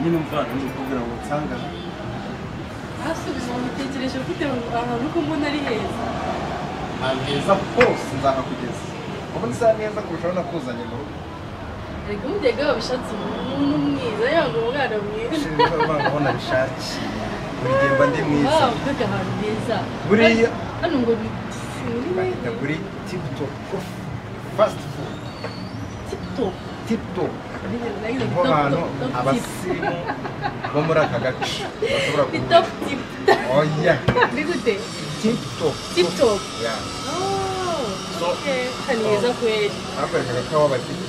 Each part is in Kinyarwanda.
Nyine umvana ndi kukubwira ngo nsanga. Asubiza umutekereje gute ahantu ko mbona ari heza? Ahantu heza hose nzahakugeza. Ubu nsa neza kurushaho nakuzanye mu rugo. Erega umudega wabishatse umuntu mwiza yanga umwana mwiza. Aho nabishakiye. Buri gihe mba ndi mwiza. Mbega ahantu heza. Buriya hano ngo bahita kuri Tip Top Coffee Fast Food. Tip Top. Tip Top. Niho hantu abasirimu bo muri aka gace bashobora kuba. Top tip. Oya. Ni gute? Tip Top. Tip Top. Yeah. Oh. Okay. Ni heza kweli. Bakwereka agakawa bafite.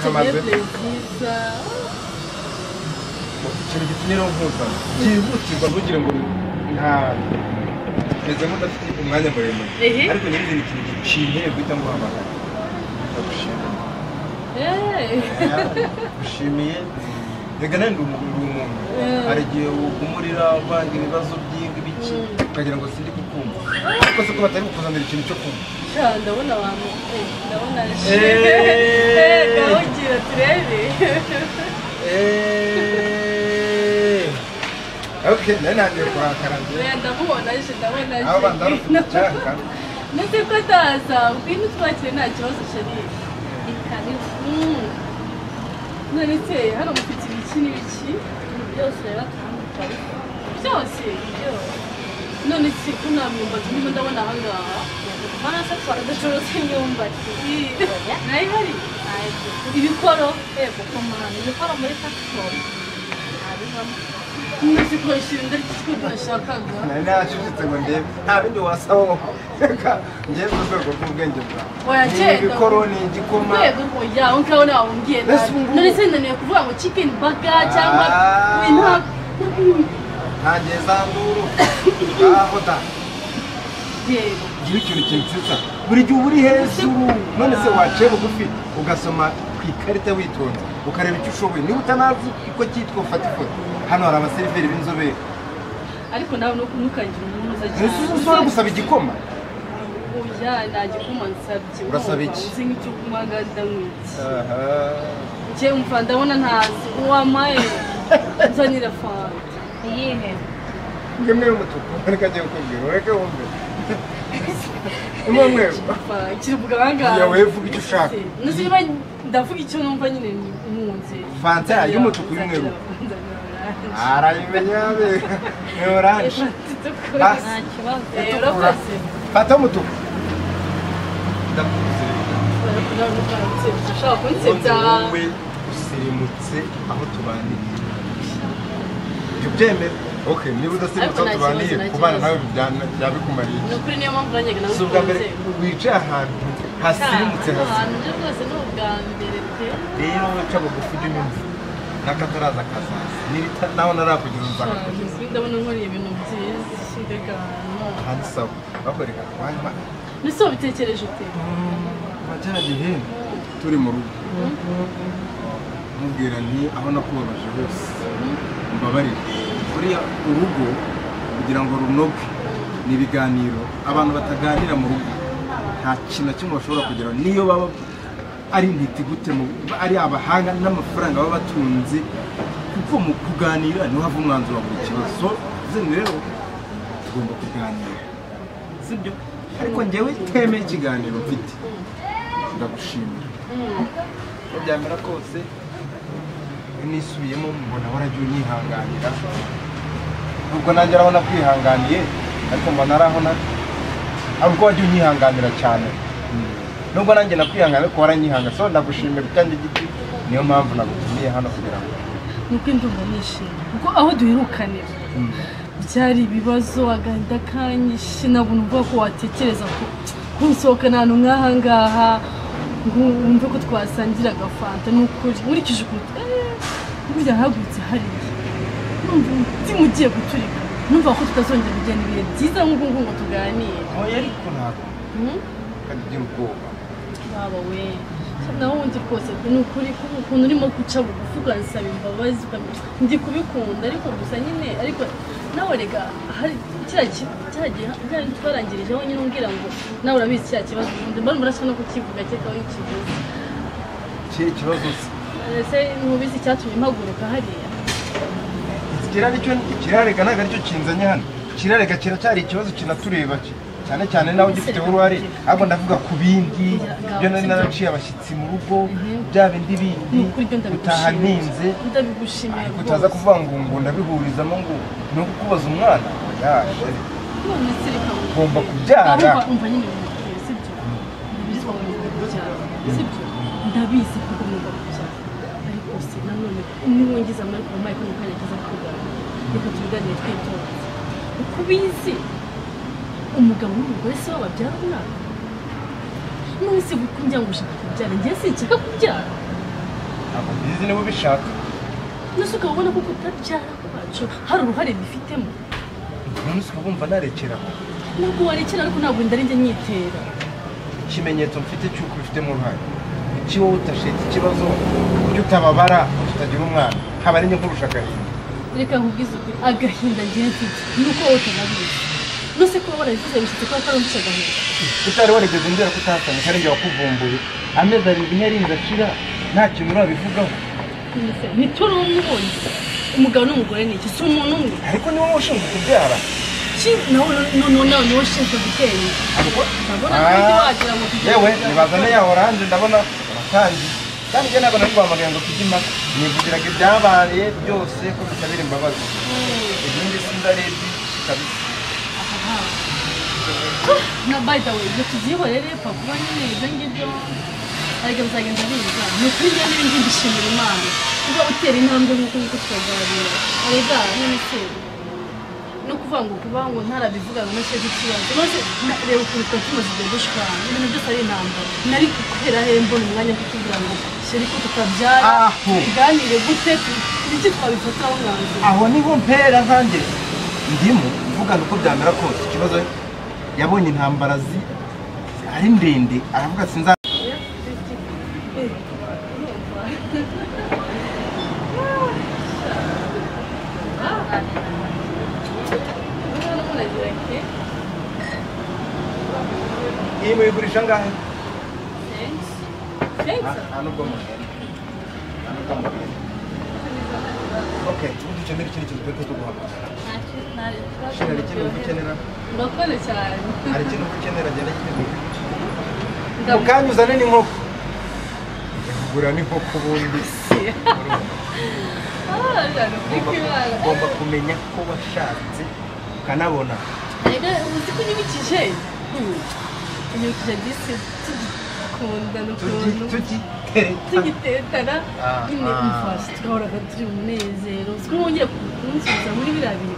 Hamaze. Nziza. Ikintu gitumye rero nkuzana byihutirwa ntugire ngo nta meze nk'udafite umwanya muremure ariko nyirizina ikintu gishimye guhita nguhamagara ndagushimiye. Gushimiye reka nandi umuntu hari igihe ugumurira uvanga ibibazo by'ibiki ukagira ngo sindi kukumva ariko se ko batari kukuzanira ikintu cyo kunywa. Ndabona abantu ndabona gahungira turebe. Okay, nari nangiye kurakara njye. Ndamubona aje, ndabona aje. Aba ndarufite icyaka. Ndetse ko ataza, ngwino utwakire nta kibazo chérie. Karibu. None se hano mufite ibiki n'ibiki? Byose rero turamutse. Byose? Byose. None se ko nta myumbati ndimo ndabona aha ngaha? Mana se twaraducuruza imyumbati. Nayo ihari? Ibikoro, yego komana, ibikoro muri factory. Abivamo. Nzi ko ndaryo nashakaga. Nari nacecetse ngo ndebe nta bindi wasaba reka ngiye ku rwego rw'ubwenge bwawe. Ni ibikoro ni igikoma. Rwego oya unkaho nawe umbwiye nabi. None se naniwe kuvuga ngo chicken burger cyangwa wina. Ntangiye za nduru. Aho da. Yego. Gira ikintu kinsetsa. Buri gihe uba uri hejuru. None se waciye bugufi ugasoma ku ikarita witonze ukareba icyo ushoboye niba utanazi uko cyitwa ufata ifoto. Hano hari abaseriveri b'inzobere. Ariko nawe ntukangira umuza cyane. Ese ushobora gusaba igikoma? Oya nta gikoma nsabye. Urasaba iki? Uzi nk'icyo kunywa ndanywa iki. Njye umva ndabona ntazi uwamaye nzanira fanta. Iyihe? Imwe y'umutuku reka njye kukubwira ureke wumve. Imwe kivuga ahangaha. Yawe vuga icyo ushaka. Niba ndavuga icyo numva nyine nkunze. Fanta y'umutuku y'umweru. Arabimenya be. Ni orange. Nta kibazo. Fata umutuku. Ndakuze. Ushaka kunsetsa. Wowe usirimutse aho tubaniye. Ibyo byemera. Okay, niba udasirimutse aho tubaniye kubana nawe byabikumariye. Ni ukuri niyo mpamvu nanjye Si ubwa mbere wicaye ahantu hasirimutse hazima. Ahantu rwose ni ubwa mbere pe. Rero uca bugufi ujye unyumva. N'akataraza kazaza. Niba naho narakugira nzakugeza. Ndabona nkoreye ibintu byiza mbega ahantu. Ahandi sawa. Bakwereka wanywa. Mbese wabitekereje ute? Kuva cya gihe turi mu rugo. Mubwira nti aho nakubabaje hose mbabarire. Buriya urugo kugira ngo runoge ni ibiganiro. Abantu bataganira mu rugo nta kintu na kimwe bashobora kugeraho. Niyo baba ari intiti gute ari abahanga n'amafaranga baba batunze kuko mu kuganira niho hava umwanzuro wa buri kibazo. So rero tugomba kuganira sibyo? Ariko njyewe temeye ikiganiro mfite ndagushimira. Uko byamera kose nisubiyemo mbona waragiye unyihanganira. Nubwo nanjye araho nakwihanganiye ariko mbona araho ubwo wagiye unyihanganira cyane. Nubwo nanjye nakwihangana ariko waranyihanga. So ndagushimira utange igiti niyo mpamvu nagutumiye hano kugira ngo nuko ndumva nishimye kuko aho duherukanira byari ibibazo agahinda kanyishe ntabwo numva ko watekereza ko kunsohokana ahantu nk'aha ngaha wumve ko twasangira agafanta. Ni ukuri nkurikije ukuntu burya hagurutse hariya numva umutima ugiye guturika numva ko tutazongera kugenda ibihe byiza nk'uku nguku ngo tuganire. Oya ariko ntabwo ukagira ubwoba. Baba we naho ubundi rwose ni ukuri ukuntu urimo guca bugufi ukansaba imbabazi ndi kubikunda ariko gusa nyine ariko nawe rega hari kiriya gihe twarangirijeho nyine umbwira ngo nawe urabizi kiriya kibazo ubundi mbona murashaka no kukivuga kereka wowe ukivuze. Ikihe kibazo se? Ese ntubizi icyatumye mpaguruka hariya? Ikirarega ntabwo aricyo kinzanye hano. Ikirarega kiracyari ikibazo kinatureba cyane cyane nawe ugifite uruhare, ahubwo ndavuga ku bindi byo nari naraciye abashyitsi mu rugo, bya bindi bindi utaha ntinze, ndabigushimiye ariko utaza kuvuga ngo ndabihurizamo ngo ni ukukubaza umwana. None se reka ugomba kubyara. Umva nyine umubwiye, sibyo? Ndabizi ko ugomba kubyara, sibyo? Ndabizi ko ugomba kubyara, ariko se nanone niwongeza amaboko mu mayiko mu kanya kaza kuganira, reka tubiganire twitonze. Uko ubizi umugabo n'umugore si bo babyara umwana. None se kuko njya ngo ushaka kubyara, njye sinshaka kubyara. Ntabwo mbizi niba ubishaka. None se ukaba ubona ko kutabyara kwacu hari uruhare bifitemo? None se ukaba wumva narekera? Ntabwo warekera, ariko ntabwo ndari njye nyitera. Ikimenyetso mfite cy'uko ubifitemo uruhare, kuki wowe utashetse ikibazo, kuki utababara utagira umwana, haba ari njye nkurusha agahinda. Reka nkubwize ukuri, agahinda ngiye mfite ni uko wowe utanabizi. None kuba warabivuze bishatse kuba atarumvishe agahinda. Utari warigeze umbwira ko utahasanze kandi njye wakuvumbuye amezi abiri ntiyarinze ashira nta kintu urabivugaho. Ntituri umwe ubonye umugabo n'umugore ni iki? Si umuntu umwe. Ariko ni wowe ushinzwe kubyara. Nawe niwe ushinzwe gutera inda. Yewe nibazane ya oranje ndabona uratangiye. Kandi njye ntabwo nari guhamagaye ngo tujye impaka, nivugiraga ibyabaye byose ko bisabira imbabazi. Ibindi sindarebye kabisa. Na by the way, ibyo tubyihorere pfa kuba nyine ibyo ngibyo ariko bizagenda biza. Ni ukuri njye n'ibindi mbishimira Imana kuba utera intambwe nk'uko nguko tukaganira. Arega none se no kuvuga ngo kuba ngo ntarabivuga ngo nashyize ikibazo, maze reba ukuntu twari tumaze igihe dushwana, ibintu byose ari intambara. Nari guhera he mbona umwanya wo kutubwira ngo chéri ko tutabyara, tuganire gute, niki twabifatiraho umwanzuro? Aho niho mpera nkanjye ndimo mvugana uko byamera kose. Ikibazo yabonye intambara ari ndende aravuga sinza. Iyi muyigurisha angahe? Nta nubwo muhenda. Okay, ubu dukenera ikindi kintu twari tuguhamagara. Hari ikintu ukenera? Urakoze cyane. Hari ikintu ukenera genda giteguye. Mu kanya uzane n'inkoko. Kugura n'inkoko ubundi. Ugomba kumenya ko washatse ukanabona. Erega uzi ko unyibukije? Unyibukije disi tugikundana ukuntu tugiteretana nyine umfashe tugahoraga turi mu munezero. Uzi ko wongeye kunsubiza muri biriya bihe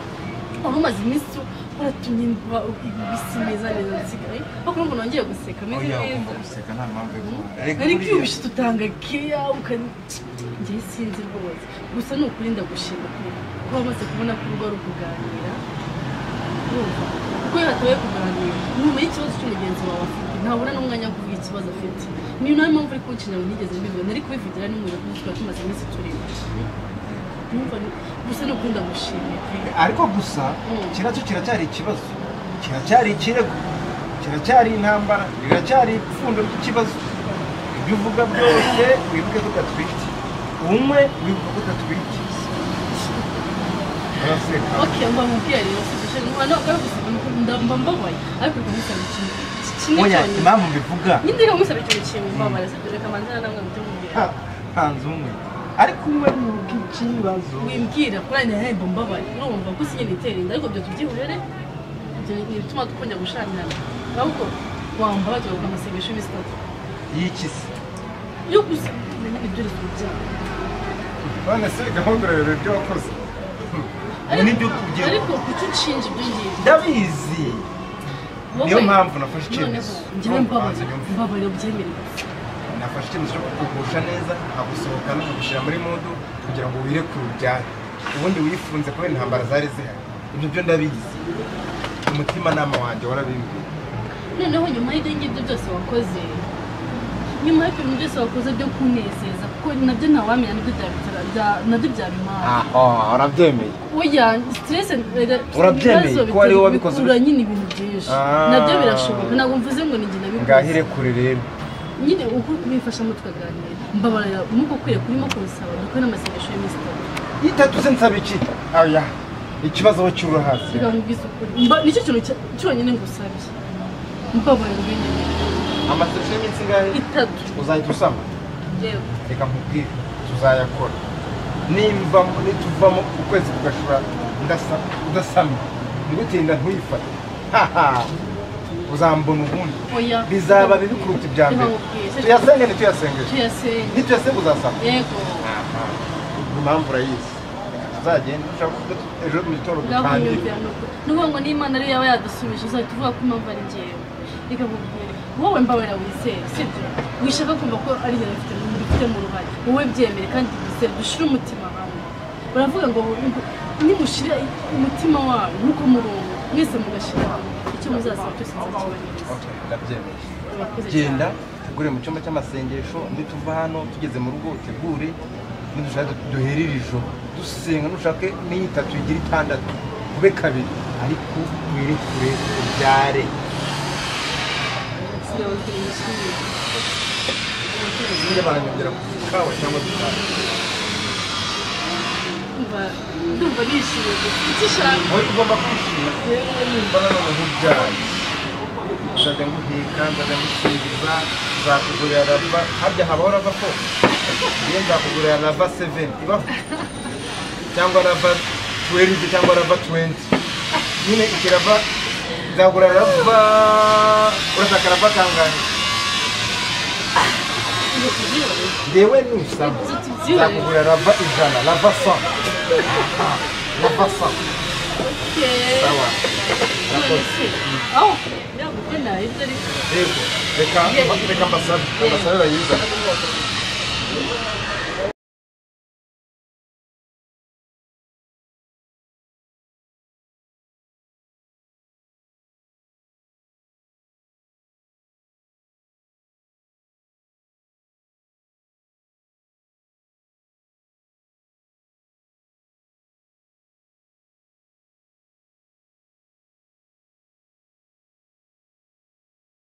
wari umaze iminsi waratumye ibisi neza neza nsigaye ariko urumva nongeye guseka meze neza. Guseka nta mpamvu yo kubona. Ariko iyo ubishe utanga keya njye sinzi rwose. Gusa ni ukuri ndagushima kuba wamaze kubona ko urugo ari ukuganira. Urumva kuko iyo hatabaye kuganira ntumenya ikibazo cy'umugenzi wawe afite, ntabura n'umwanya wo kuvuga ikibazo afite. Niyo nayo mpamvu uri kunshinya ngo ntigeze mbivuga, nari kubivugira n'umuriro kuko twari tumaze iminsi turimo. Gusa ni ukuri ndagushimiye. Ariko gusa iki kiracyari ikibazo, kiracyari ikirego, kiracyari intambara, biracyari ipfundo ry'ikibazo. Ibyo uvuga byose wibuke ko udatwite, umwe wibuke ko udatwite. Okay, mba mubwiye rero sibyo ntabwo ari guseka mba mbabaye, ariko reka musaba ikintu kimwe cyonyine. Impamvu mbivuga nyine reka musaba ikintu kimwe mbabara sibyo, reka manzana namwe mujye mubwira. Hanze umwe ariko umwe wibuka ikibazo wimbwira kuri aya mba mbabaye, urumva ko sinyine itera inda, ariko ibyo tubyihorere, ibyo ni ibituma dukunda gushamirana. Ahubwo wambabaza ukavuga amasengesho y'iminsi itatu y'iki se yo gusa ibyo uri kubyara. None se gahunda rero ibyo wakoze ariko kuki unshinja ibyo ngibyo? Ndabizi, niyo mpamvu nafashe icyemezo. Njyewe mbabarira ubyemere. Nafashe icyemezo cyo kukugusha neza, nkagusohokana, nkagushyira muri mudu kugira ngo wirekure ubyare. Ubundi wifunze kubera intambara zari zihari. Ibyo byo ndabizi, umutimanama wanjye warabimbwiye. Noneho nyuma y'ibyo ngibyo byose wakoze, nyuma y'ibyo bintu byose wakoze byo kunezeza, kuko nabyo ntawamenya nabyo byabimara. Aho urabyemeye? Oya, stress urabyemeye ko ari wowe wabikoze? Ura nyine ibintu byinshi nabyo birashoboka, ntabwo mvuze ngo ni njye nabikoze. Ngahire kure rero nyine uko ubifashamo tukaganira, mbabarira nk'uko ukwiye kurimo kunsaba dukore n'amasengesho y'iminsi itatu. Itatu se nsaba iki? Oya, ikibazo aho cy'uruhazi. Reka nkubwize ukuri, nicyo kintu cyonyine ngusabye, mbabarira ubinyemerere. Amasengesho y'iminsi ingahe? 3. Uzahita usama? Yego. Reka nkubwire, tuzayakora. Nimvamo, nituvamo ukwezi kugashura udasamye, ngutinda ntuyifate, haha, uzambona ubundi. Oya. Bizaba bibi kuruta ibya Reka mbere. nkubwire. Tuyasenge ntituyasenge? Tuyasenge. Nituyasenge uzasama? Yego. Aha, impamvu urayizi. Reka tuzagende, ushaka kuvuga ejo mu gitondo Ngaho dutangire. nyumvira nuko. Nuvuga ngo n'Imana ariyo yaba yadusubije, uzahita uvuga ko impamvu ari njyewe. Reka nkubwire, wowe mbabarira wizere, sibyo? Wishaka kumva ko ari njye mbifitemo uruhare, wowe byemere kandi wizere, dushyire umutima hamwe. Baravuga ngo nimushyire umutima wanyu nk'uko murongo, mwese mugashyira hamwe, icyo muzasaba cyose nzakibahereza. Okay, ndabyemeye. Urakoze Genda cyane. utegure mu cyumba cy'amasengesho, nituva hano tugeze mu rugo utegure, nidushaka duherere ijoro dusenga, nushake n'itatu igira 6 kube 2, ariko wirekure ubyare. Sinababwira nishimye. Njye baranyongera ku kawa cyangwa dutahe. Ndumva nishimye gusa. Icyo ushaka. Wowe ugomba kwishima. Yewe, nimba nanone nkubyaye, nzajya nguheka, nzajya ngusingiza, nzakugurira rava. Harya habaho rava ko? Iyo nzakugurira rava 7 ibaho, cyangwa rava 12, cyangwa rava 20, nyine ikirava nzagura rava. Urashaka rava kangahe? Ngo tubyihorere. Ngewe nusaba Ibyo tubyihorere. nzakugurira rava 100, rava 100, rava 100. Okay. Sawa. None se, aho ntabwo nahita ariko. Yego, reka mbasabe bayizane.